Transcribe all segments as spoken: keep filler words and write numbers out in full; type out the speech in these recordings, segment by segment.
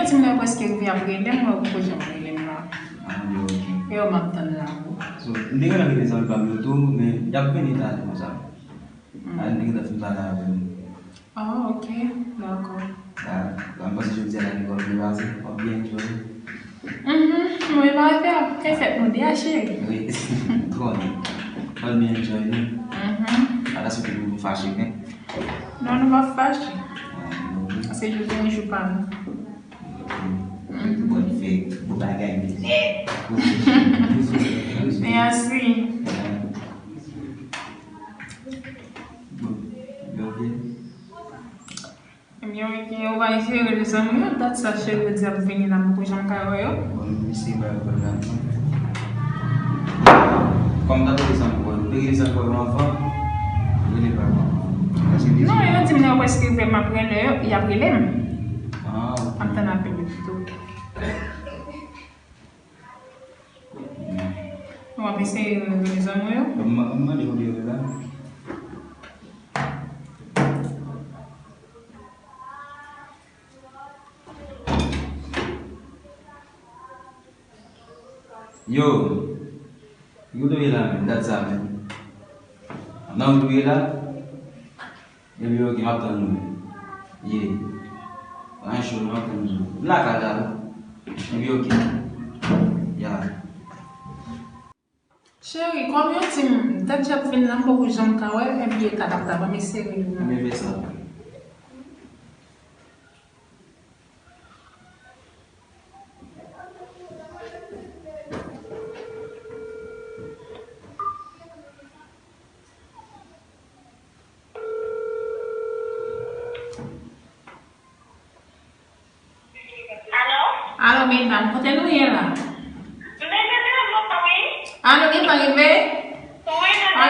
Ti mwen prèske rive ap rele m, mwen poko janm rele m la. Ah, yo, ok. E yo m ap tann la, wi. So, m te gentan rele zanmi pa m yo tou, men y ap vini talè konsa. Mm. A, m te gentan fin pale avè yo. Ah, ok, dakò. Ah, m panse jodi a la gen kòb byen pase, kòb byen enjoy. Mhm, mwen pa fè, fè fèt nou de a, cheri. Wi, twò byen. Kòb byen enjoy, non? Mhm. Ata sou ki pou nou fache, men. Non, nou pa fache. Ah, ok. Se jodi jou pa nou. Bon, fè bon bagay, men. Mèsi. Ebyen, ok, ou va eseye rele zanmi yo, dat sa cheri yo di ap vini la, m poko janm ka wè yo. Bon, m eseye ba yo kòb la. Kòm m t ap rele zanmi yo, ou te rele zanmi yo anvan, rele ba yo. Non, yo di m lè yo prèske rive, m ap rele yo, y ap rele m. Ah, ok. M ap tann apèl yo pito. Nou ap eseye rele zanmi yo? M, m mande pou yo la. Yo, yo tou ye la menm, dat sa menm. Nan ou tou ye la? Ebyen, ok, m ap tann nou. Ye. Anyen cho, m ap tann nou. M lakay la, wi. Ebyen, ok. Ya. Cheri, kòm yo di m, dat j ap vin la, m poko janm ka wè, ebyen, ta, ta, ta, ban m eseye rele l. Ebyen, fè sa. Alo? Alo, medam, kote nou ye la? M te tande w lontan, wi. A, nou gentan rive? Wi, tande. A,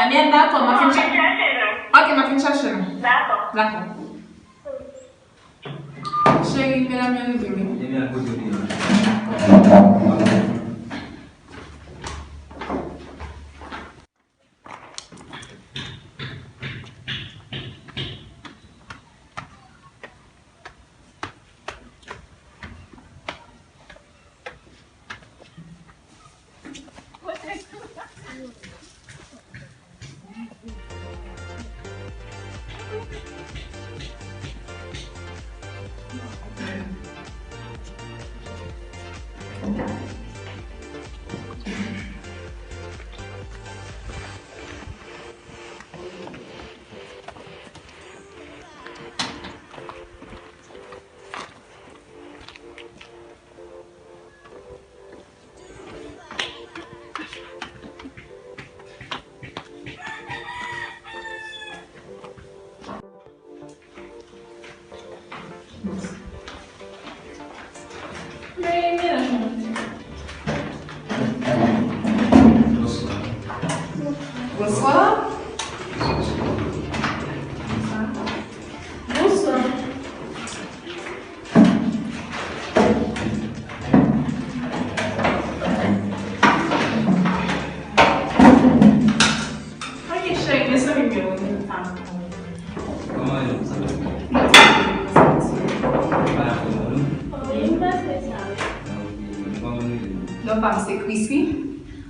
ebyen, dakò, m ap vin cha-, chèche nou. Ok, m ap vin chache nou. Dakò. Dakò. Cheri, medam yo rive, wi. Ebyen, kote nou ye la? Bonswa. Bonswa. Ok, cheri, mezanmi, men ou pa konn. Kòman nou sa va? Mwen santi. Pa la fò non? Wi, m pa spesyalis. Ok, kòman nou ye? Non pa m se Chrissy.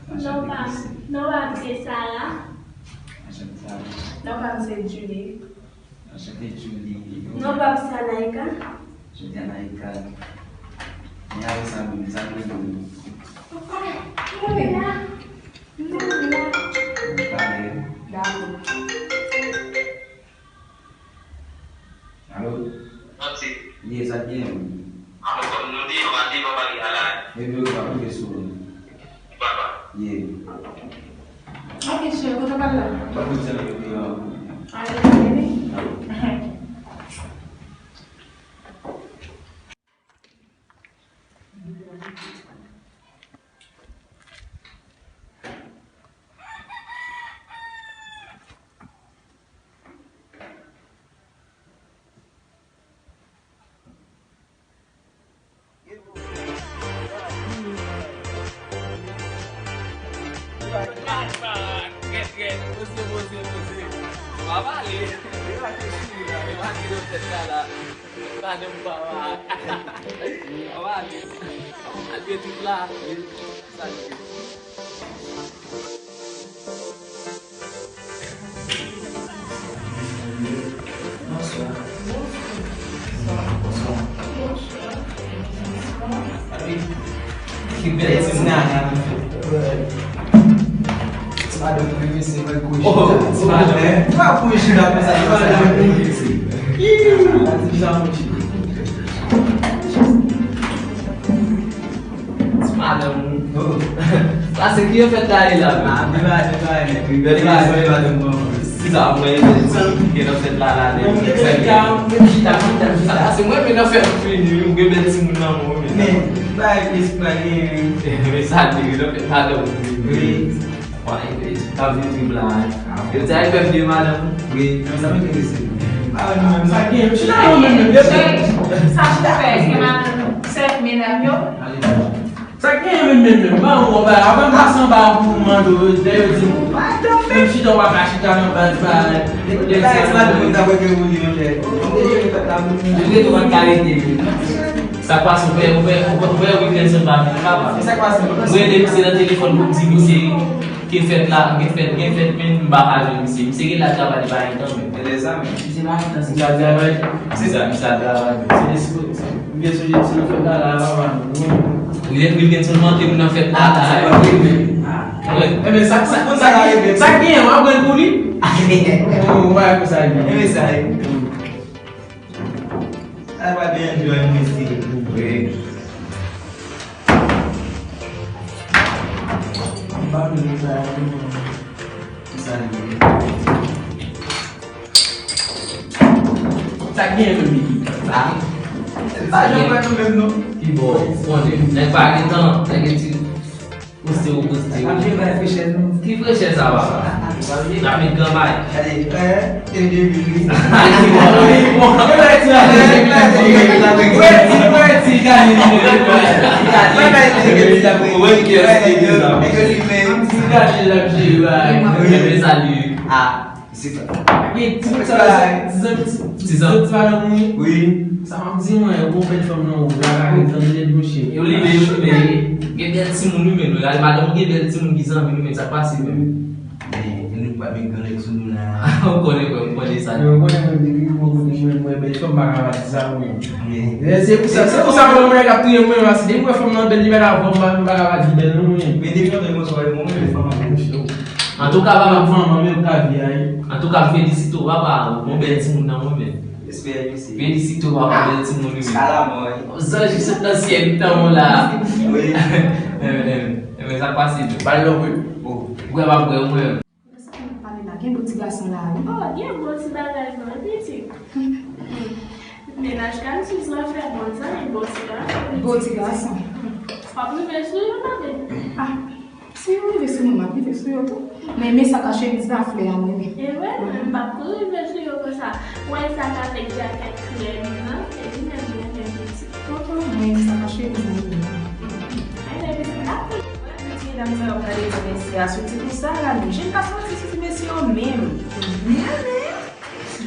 Non pa m, non pa m se Sarah. Anchante Sarah. Non pa m se Julie. Anchante Julie. Non pa m se Anaïka. Anchante Anaïka. Men avèk sa menm, sa nou menm. Mwen la. Mwen la. Pale. Dakò. Alo? Santi. Ye, sa k genyen? Alo, kòm nou di, yo pa di, papa li ala. Ebyen, yo pa koupe sou ou. Papa. Ye. Ok, cheri, kote w pral la? Mwen pou di sa yo deyò. A, yo vini? Gèt, gèt, poze, poze, poze. Pa pale. Yo pa te sou la, yo pa te nan tèt la la. Madanm papa. Papa, malgre tout la, sa li ye. Bonswa. Bonswa. Bonswa. Ki bèl ti nana. Ti madanm mwen, mesye, mwen kouye chita. Oh, ti madanm. Mwen kouye chita konsa, konsa. Ih, ti madanm. Ti madanm ou. Oh. Sa se ki yo fèt la, e la? Ah, men ba, men ba, men. Bèl gason, e madanm mwen. Si sa mwen, e bèl ti moun ki nan fèt la, la, men. Mwen, mwen, mwen, mwen, chita, chita, chita. Sa se mwen, men nan fèt fini, ou gen bèl ti moun nan mwen, men. Men, bay, espwa gen. Men sa, te gen nan fèt madanm ou. Wi. Wè, e, e, ta vin trip la, hein. Yo di, ay, pèp de madanm. Wi, men sa mwen te resi. Ah, non, non. Sa gen, chita, non, men, men, men. Sa chita, fè, se madanm, sèf medam yo. Sa gen menm, menm, menm. Ban ou, ba, avan m pase anba pou m mande w, lè yo di m, "Madanm, menm chita, w pa ka chita nan baz, ba." Lè sa, madanm, ta wè ke ou li yon lè. Yo te tou pa kalite, wi. Sa k pase, ou fè, ou fè, ou fè, ou fè Wilkinson pa vin papa. Sa k pase? Mwen rele misye nan telefòn pou m di misye ke fèt la, gen fèt, gen fèt, men m pa ka jwenn misye. Misye gen la travay li pa gen tan menm. E lè sa menm. Misye pa gen tan, misye ap travay. Se sa, misye ap travay. Se espre. M byen sonje ti nan fèt la, la, papa. Wilkinson manke m nan fèt la, la. Sa pa vre menm. Wi. Enben, sa, sa, konn sa k genyen, w ap pran pou li? Oh, w pa wè konsa li ye. Enben, sa ye. Sa pa te enjoy mwen si. Wi. M pa vle sa yo. Sa li ye. Sa gen menm li. Sa. Sa gen menm non. Ki bò, konnen. Nèg pa gen tan, nèg gen ti. Poste ou poste ou. Ap jwe bay frechè nou. Ki frechè sa, papa? N ap met gran bay. Gade, eh, te de mil wi. Ti gade l ap jere bay. Enben, salut. Ah. Se sa. Gen ti bout sa la, ti zan, ti, ti zan, ti madanm ou ye. Wi. Sa m ap di mwen, ou gon bèl fanm nan ou, la, la, gen zanmi lèd mouche. Yo limen, yo limen. Gen bèl timoun, wi, men, gade, madanm ou gen bèl timoun ki zanmi, wi, men, sa k pase, men. Men, nou pa met gran nèg sou nou la. Ou konnen, frè, ou konnen sa. Mwen konnen, mwen, depi mwen konnen, mwen, mwen, bèl fanm, pa ka di sa, mwen. Men. Se pou sa, se pou sa, mwen, mwen, k ap touye mwen, paske depi mwen, fanm nan bèl, li bèl avan, mwen, pa ka di bèl, non, mwen. Men depi yon bèl mwen, mwen, mwen, fanm ap mouche. Antouka, papa, m ap vann manmi m ka vi a, wi. Antouka, m felisite w, papa. Ou gon bèl timoun nan mwen menm. Respè, mesye. Felisite w, papa, bèl timoun li menm. Ala mò, wi. Zanj ki sot nan syèl, tann w la. Wi. Enben, enben, enben, sa k pase, menm. Ba l lòk, wi. Oh. Ou wè, m ap wè, ou wè. Sa k ap pale la? Gen bon ti gason la, wi. Oh, gen bon ti bagay, non, pitit. Mennaj Kalsous la fè bon zanmi, bon ti gason. Bon ti gason. W ap rive sou yo, tande? Ah. Si yo rive sou mwen, m ap rive sou yo tou. Men, men sa ka chemiz la, flè a mwen renmen. E vre, mwen, m p ap tou rive sou yo konsa. Ou wè sa k avèk djakèt krèm nan, se li menm mwen renmen pitit. Tonton, mwen, sa ka chemiz mwen renmen. Ay, men pitit la. Wè, ti medam sa yo ap gade ti mesye a soti konsa la, nou jis ka soti sou ti mesye yo menm.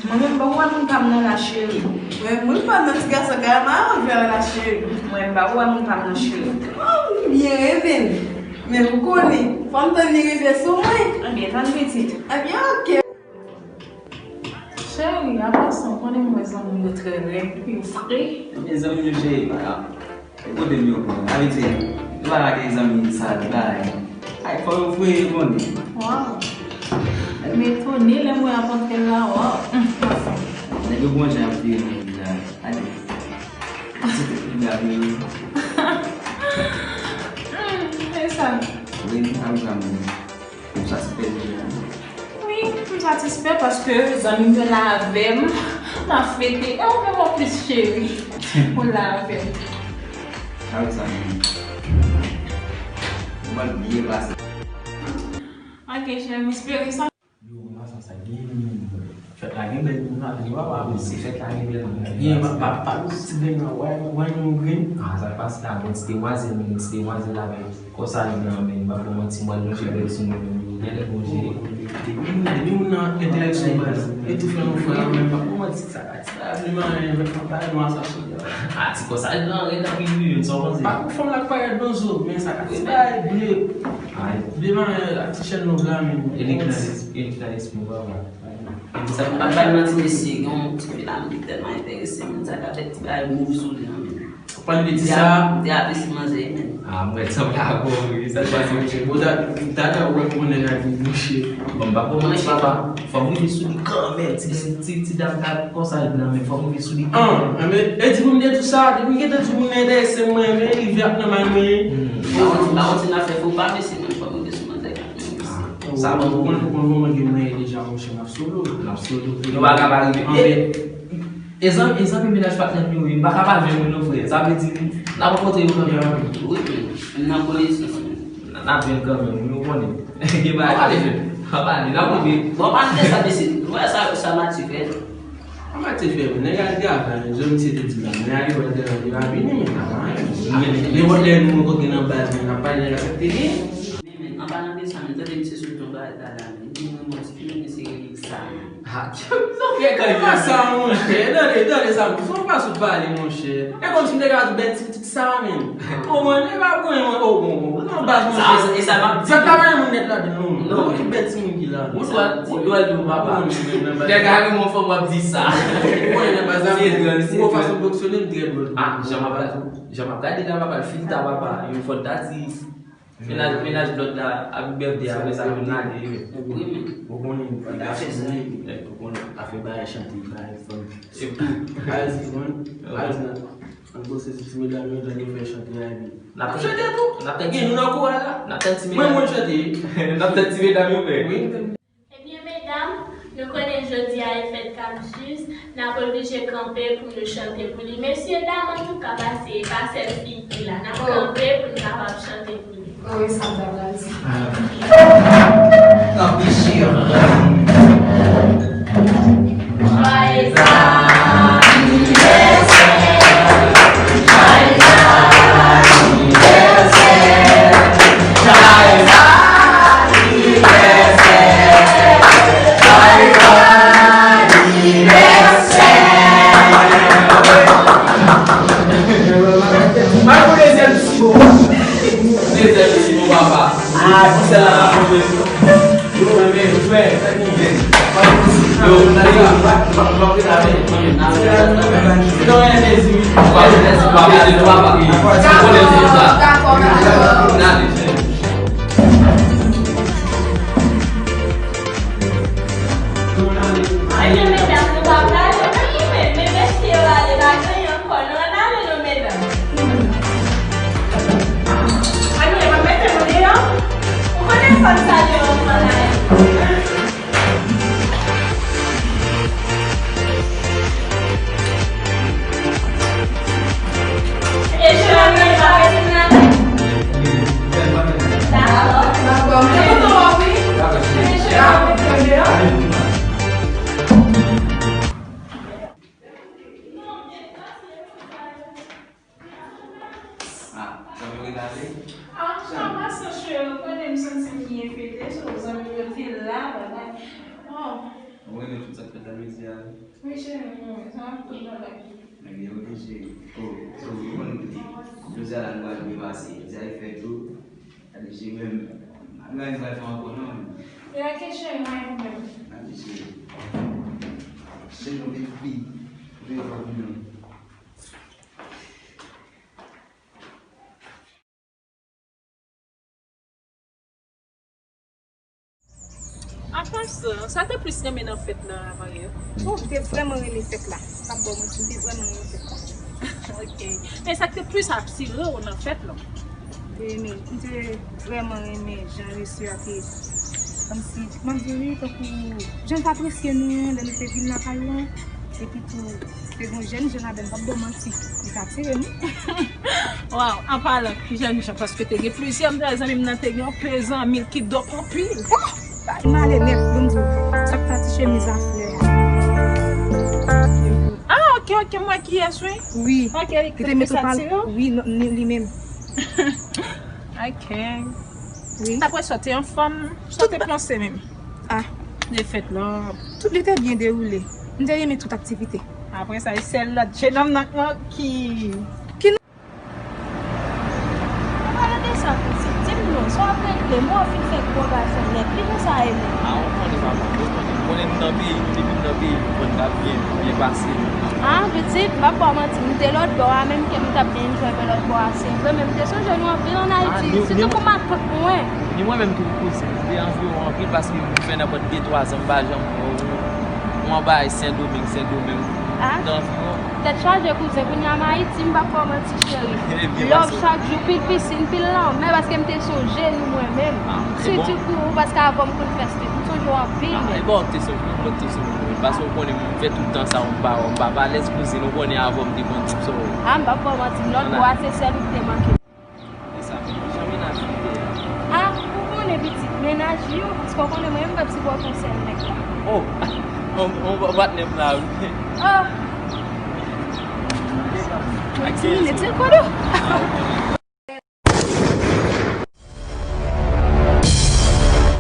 Mwen menm, ba ou wè moun pa m nan la, cheri. Mwen, moun pa m nan ti gason kay la, m a anvi a la, cheri. Mwen, ba ou wè moun pa m nan, cheri. Oh, m byen renmen l. Men ou konnen, fò m tann li rive sou mwen. Ebyen, tann pitit. Ebyen, oke. Cheri, apre sa, ou konnen mwen zanmi yo trè rèd, epi yo fre. Ebyen, zanmi yo, cheri, pa grave. E kote m yo pran? Sa vle di, yo pa lage zanmi sa li bay. Ay, fò yo voye konnen. Waw. M etone lè m wè ap antre l la, waw. Nèg yo gon jan ap vire nan vil la. Gade. Ti tèt li byen vire. Hmm, e sa. Wi, m ap zanmi. Ou satisfè deja? Wi, m satisfè paske zanmi m yo la avè m, n ap fete. E ou menm an plis, cheri, ou la avè m. Sa vle sa menm. Ou pral byen pase. Ok, cheri, m espere sa. Yo, mwen pa sa, sa gen menm. Fèt la gen bèl moun la, gen papa, men si fèt la gen bèl moun la, gen papa, pa nou ti grenn nan, wè, wè nou grenn. Ah, sa k pase la, bon, ti demwazèl, men ti demwazèl la, men konsa li blan, men m pa pou manti, m pral lonje bèl sou mwen menm. Depi, depi moun nan entèreksyon baz, e tou fè nou fè la, men pa pou manti sa, ti bagay vle manyen, men pa bay nou a sa sou li. A, ti kò sa lan rèd anpil wi, menm sa w panse. Pa pou fanm la k parèt donzo, men sa ka ti bagay vle. Vle manyen la, ti chèn nou la, men. E li ki nan, e li ki nan lespri w, papa. Sa m pa bay manti, mesye, gen yon tifi la, m tèlman enterese, men sa ka fè ti bagay move sou li an, men. Ou pa vle di sa. M te apresye manzè, men. Ah, mwen sanble ak ou, wi, sa k pase, mesye. Bon, da, dada, ou wè pou nèg la vin mouche. Bon, m pa pou manti, papa. Fò m rive sou li kanmenm. Ti, ti, ti dam la konsa, l nan men, fò m rive sou li kanmenm. Ah, men, e di pou m te di sa, depi m gentan di pou m enterese mwen, men, rive ap nan mal mwen. Pa kontinye ap fè fo pa, mesye, men fò m rive sou manzè kanmenm. Sa bon pou mwen. Ou konn kòman gen mwen deja, monchè, n ap solo. N ap solo. Nou pa ka pa rive. Anben, E zanmi, e zanmi mennaj patnè m yo ye, m pa ka pa jwenn yo non, frè. Sa vle di, n ap rankontre yo kanmenm. Wi, men, m nan konesans, men. N ap jwenn kanmenm, wi, ou konnen. Gen bagay pa jwenn. Pa pale, n ap rive. Bon, pa de sa, mesye. Ou wè sa, sa Matye fè? Sa Matye fè, men, nèg al travay, jan misye te di la, men ale wè devan, li pa vini, men, pa anyen. Men, nenpòt lè nou rankontre nan baz, men, n ap pale, nèg aksepte li. Men, men, an palan de sa, men, tande misye sot yon bagay talè, men, li di mwen, mwen, ti fi, men, se rele sa, men. Ha, sa w fè kay la? Sa, monchè, tande, tande sa, fò w pa sot pale, monchè. E kòmsi m te ka di bèt ti pitit sa, menm. O, mwen, e pa pou mwen, o, bon, bon, nan baz, monchè. Sa, e sa m ap di. Sa ta bay moun nèt ladan, non. Non, ki bèt ti moun ki la. Ou dwe, ou dwe di w papa. Nèg a gen yon fanm w ap di sa. Ou konnen nan baz la, se dròl, se dròl. Ou fason fonksyone, m trè dròl. Ah, jan m ap, jan m ap gade la, papa, l filta, papa. Yon fòt dati. Mennaj, mennaj Blòd la, happy birthday, apre sa, nou lage, wi. Wi, men. Ou konnen, ou konnen, afè bagay chante, bagay fanm. Se tou. Al di, man, al di, an gwo, se ti medam yo, jan yo fè chante a, epi n ap chante tou. N ap tann ti, nou nan koral la, n ap tann ti medam. Mwen, mwen chante. N ap tann ti medam yo fè. Wi. Ebyen, medam, nou konnen jodi a e fèt Camjus, n ap oblije kanpe pou nou chante pou li. Mesyedam, antouka, pase, e pa sèl fi ki la. N ap kanpe pou n kapab chante pou li. Wi, sa m ta pral di. Kanpe, cheri. Joyeux anniversaire. Joyeux anniversaire. Joyeux Ebyen, medam, nou pa prale? Anyen, men, men mesye yo ale, pa gen anyen ankò, non, ann ale, non, medam. Anyen, m ap mete nou deyò. Ou konnen fanm sa deyò, fanm la. Ah, zanmi w rete ale? Ah, an pasan, cheri, ou konnen m santi m byen fete, so zanmi m yo te la, bagay. Oh. Ou renmen tout sa k fèt la jodi a, wi. Wi, cheri, wi, sa ap tout bagay. Ebyen, oke, cheri. Oh, so, ou konn, jodi a la, nou pral byen pase. Jodi a, e fèt ou. Gade, cheri, menm, nou pa gen bagay fè ankò, non, menm. E oke, cheri, mwen menm. Gade, cheri. Cheri, nou te fi. Ou te fò pou nou. An pasan, sa te plis renmen nan fèt la, Maria? Oh, m te vrèman renmen fèt la. M p ap ba w manti, m te vrèman renmen fèt la. Ok. Men sa k te plis atire w nan fèt la? Te renmen, m te vrèman renmen jan mesye a te, kòmsi, kòman di wi, tankou, jan l t apresye nou an, lè nou te vin lakay ou an. Epi tou, te gen yon jèn jan ladan, m p ap ba w manti, li t atire m. Waw, an palan ki jèn jan, paske te gen plizyè, m te wè zanmi m nan te gen yon pe zanmi l ki dòp anpil. Oh! Li male nèt, ban m di w, sa k ta ti chemiz a flè a. Ah, ok, ok, m wè kiyès, wi. Wi. Ok, li te mete pal, wi, non, li, li menm. Ok. Wi. Dapre sa, w te anfòm, sa w te panse menm? Ah, de fèt la. Tout li te byen dewoule. M te renmen tout aktivite. Apre sa, e sèl lòt jenòm nan ki... Ki... An palan de sa, pitit, di m non, sa w ap regle, mwen w fin fè gwo gason nèt, li konsa e menm. Ah, ou konnen papa, ou konnen, ou konnen m nan peyi nou, depi m nan peyi nou, m konn k ap byen, byen pase. Ah, pitit, m p ap ba w manti, m te lòt bò a, menm ke m t ap byen enjoy, men lòt bò a, se vre, men m te sonje nou anpil ann Ayiti, sitou pou matant mwen. Ni mwen menm tou, kouzen, m te anvi w anpil, paske m fè nenpòt de twa zan, m pa janm wè w. Ou anba Sendomeng, Sendomeng, m te anvi w. Tèt chaje kouzen, kounye a m Ayiti, m p ap ba w manti cheri. Love chak jou, pil pisin, pil lanmè, paske m te sonje nou mwen menm. Sitou pou ou, paske avè w m konn fè street, m sonje w anpil menm. E bon, ou te sonje m, mwen te sonje w, paske ou konnen m fè tout tan sa, m pa, m pa alèz kouzin, ou konnen avè w m te konn di m sa. Ah, m p ap ba w manti, lòt bò a se sèl ou ki te manke. E sa menm, jan mennaj ou ye a? Ah, ou konnen pitit, mennaj li, paske ou konnen mwen, m p ap sipòte yon sèl nèg la. Oh, yon, yon patnè m la, wi. Oh. Ak ti minit, se kodo.